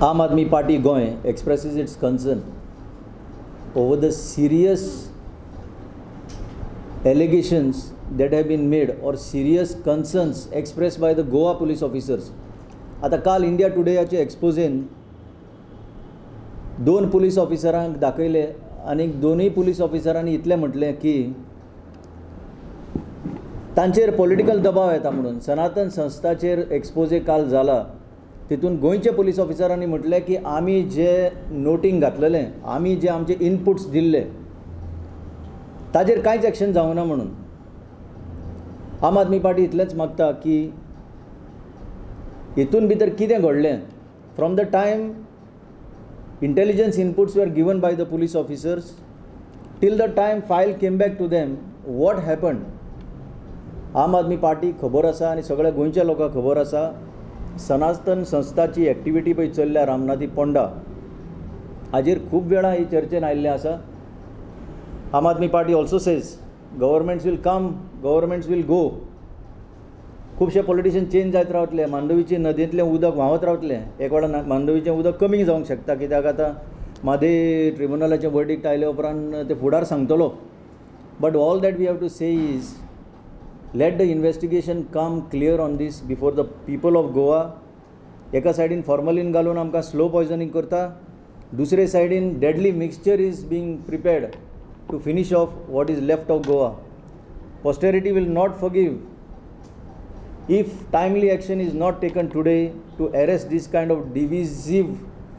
Aam Aadmi Party Goa expresses its concern over the serious allegations that have been made or serious concerns expressed by the Goa police officers. आतां काल India टुडेयाचे एक्सपोजेन दोन police ऑफिसरांक दाखयले आनी दोनूय police ऑफिसरांनी इतलें म्हटलें की तांचेर पॉलिटिकल दबाव येता म्हणून. सनातन संस्थाचेर एक्सपोजे काल जाला, तितून गोंयचे पुलीस ऑफिसरांनी म्हटलें की आमी जे नोटींग घातलेलें, आमी जे आमचे इनपुट्स दिल्ले ताजेर कांयच एक्शन जावंक ना म्हणून. आम आदमी पार्टी इतलेंच मागता की हितून भितर कितें घडलें, from the time intelligence inputs were given by the police officers till the time file came back to them, what happened. Aam Aadmi Party खबर आसा आनी सगळ्या गोंयच्या लोकांक खबर आसा, सनातन संस्थाची एक्टिविटी पळय चल्ल्या रामनाथी पोंडा, हाजेर खूब वेळा ही चर्चेन आयिल्लें आसा. Aam Aadmi Party also says governments will come, governments will go. खुबशे पॉलिटिशियन चेंज जायत रावतले, मांडवीचे नदयेंतलें उदक व्हांवत रावतलें, एक वेळा मांडवीचें उदक कमी जावंक शकता, कित्याक आतां म्हादय ट्रिब्युनलाचें वर्डिक्ट आयले उपरांत ते फुडार सांगतलो. But all that we have to say is let the investigation come clear on this before the people of Goa. एका सायडीन फॉर्मलीन घालून आमकां स्लो पॉयजनींग करता, दुसरे सायडीन deadly mixture is being prepared to finish off what is left of Goa. Posterity will not forgive if timely action is not taken today to arrest this kind of divisive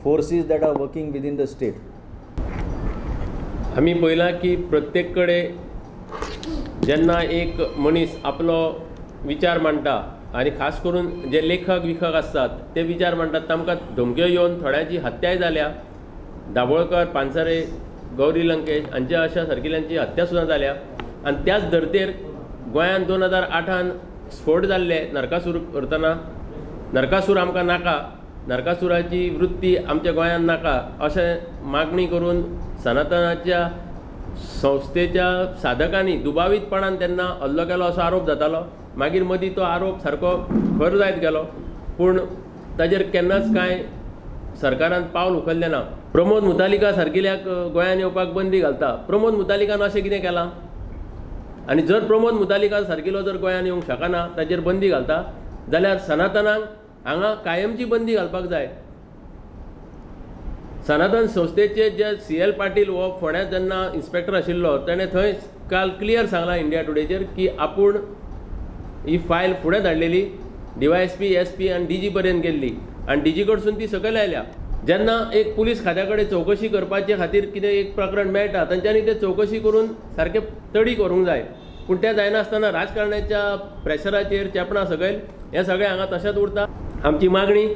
forces that are working within the state. आमी पळयलां की प्रत्येक कडेन जेन्ना एक मनीस आपलो विचार मांडटा आनी खास करून जे लेखक विखक आसतात ते विचार मांडटात, तांकां धमक्यो येवन थोड्यांची हत्याय जाल्या. दाभोळकर, पानसरे, गौरी लंकेश हांच्या अशा सारकिल्यांची हत्या सुद्दां जाल्या. आनी त्याच धर्तेर गोंयांत 2008 स्फोट जाल्ले नरकासूर करतना, नरकासूर आमकां नाका, नरकासुराची वृत्ती आमच्या गोंयांत नाका अशें मागणी करून सनातनाच्या संस्थेच्या साधकांनी दुबावीतपणान तेन्ना हल्लो केलो असो आरोप जातालो. मागीर मदीं तो आरोप सारको खर जायत गेलो, पूण ताजेर केन्नाच कांय सरकारान पावल उखल्लें ना. प्रमोद मुतालिका सारकिल्याक गोंयांत येवपाक बंदी घालता, प्रमोद मुतालिकान अशें कितें केलां? आनी जर प्रमोद मुतालिका सारकिलो जर गोंयांत येवंक शकना, ताजेर बंदी घालता जाल्यार सनातनाक हांगा कायमची बंदी घालपाक जाय. सनातन संस्थेचे जे सी.एल. पाटील हो फोंड्या जेन्ना इन्स्पेक्टर आशिल्लो तेणें थंय काल क्लियर सांगलां इंडिया टुडेचेर की आपूण ही फायल फुडें धाडलेली, डीवायएसपी, एसपी आनी डीजी पर्यंत गेल्ली आनी डीजी कडसून ती सकयल आयल्या. जेन्ना एक पुलीस खात्या कडेन चवकशी करपाचे खातीर कितें एक प्रकरण मेळटा, तांच्यांनी तें चवकशी करून सारकें तडीक व्हरूंक जाय, पूण तें जायनासतना राजकारण्याच्या प्रेशराचेर चेपणा सकयल हें सगळें हांगा तशेंच उरता. आमची मागणी,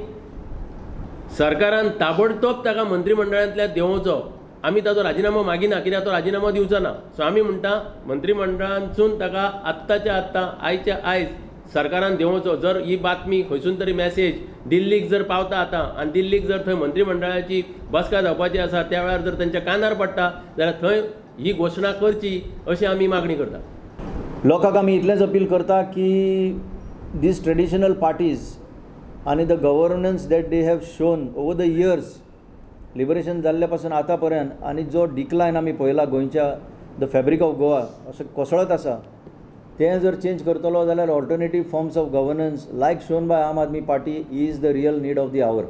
सरकारान ताबडतोब ताका मंत्रीमंडळांतल्यान देंवोवचो. आमी ताचो राजिनामो मागिना, कित्याक तो राजिनामो दिवचो ना. सो आमी म्हणटा मंत्रीमंडळांतसून ताका आत्ताच्या आत्तां, आयच्या आयज सरकारान देंवोवचो. जर ही बातमी खंयसून तरी मॅसेज दिल्लीक जर पावता आतां आनी दिल्लीक जर थंय मंत्रीमंडळाची बसका जावपाची आसा त्या वेळार जर तांच्या कानार पडटा जाल्यार थंय ही घोशणा करची अशी आमी मागणी करता. लोकांक आमी इतलेंच अपील करता की these traditional parties आनी the governance that they have shown over the years, liberation जाल्ले पासून आतां पर्यंत आनी जो डिक्लायन आमी पळयला गोंयच्या the fabric of Goa अशें कोसळत आसा, तें जर चेंज करतलो जाल्यार alternative forms of governance like shown by Aam Aadmi Party is the real need of the hour.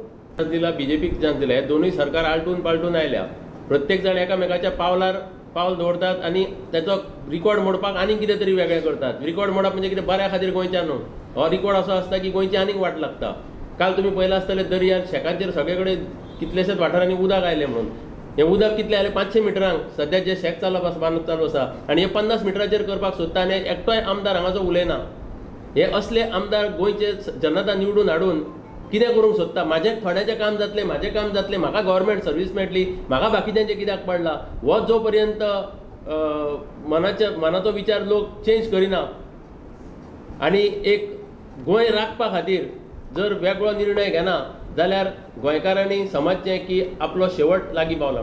दिला बीजेपीक चान्स दिला, हे दोनूय सरकार आलटून पालटून आयल्या, प्रत्येक जाण एकामेकाच्या पावलार पावल दवरतात आनी ताचो रिकॉर्ड मोडपाक आनीक कितें तरी वेगळें करतात. रिकॉर्ड मोडप म्हणजे कितें बऱ्या खातीर गोंयच्या न्हू, हो रिकॉर्ड असो आसता की गोंयची आनीक वाट लागता. काल तुमी पळयलां आसतलें दर्यार शेकांचेर सगळे कडेन कितलेशेच वाठारांनी उदक आयलें म्हणून. हें उदक कितलें आयलें? 500 मिटरांक सद्या जें शेक चालू आसा, बांदप चालू आसा, आनी हे 50 मिटराचेर करपाक सोदता आनी एकटोय आमदार हांगाचो उलयना. हे असले आमदार गोंयचे जनता निवडून हाडून कितें करूंक सोदता? म्हाजें थोड्यांचें काम जातलें, म्हाजें काम जातलें, म्हाका गव्हर्मेंट सर्वीस मेळटली, म्हाका बाकीच्यांचें कित्याक पडलां? हो जो पर्यंत मनाचो विचार लोक चेंज करिना आनी एक गोंय राखपा खातीर जर वेगळो निर्णय घेना जाल्यार गोंयकारांनी समजचें की आपलो शेवट लागीं पावला.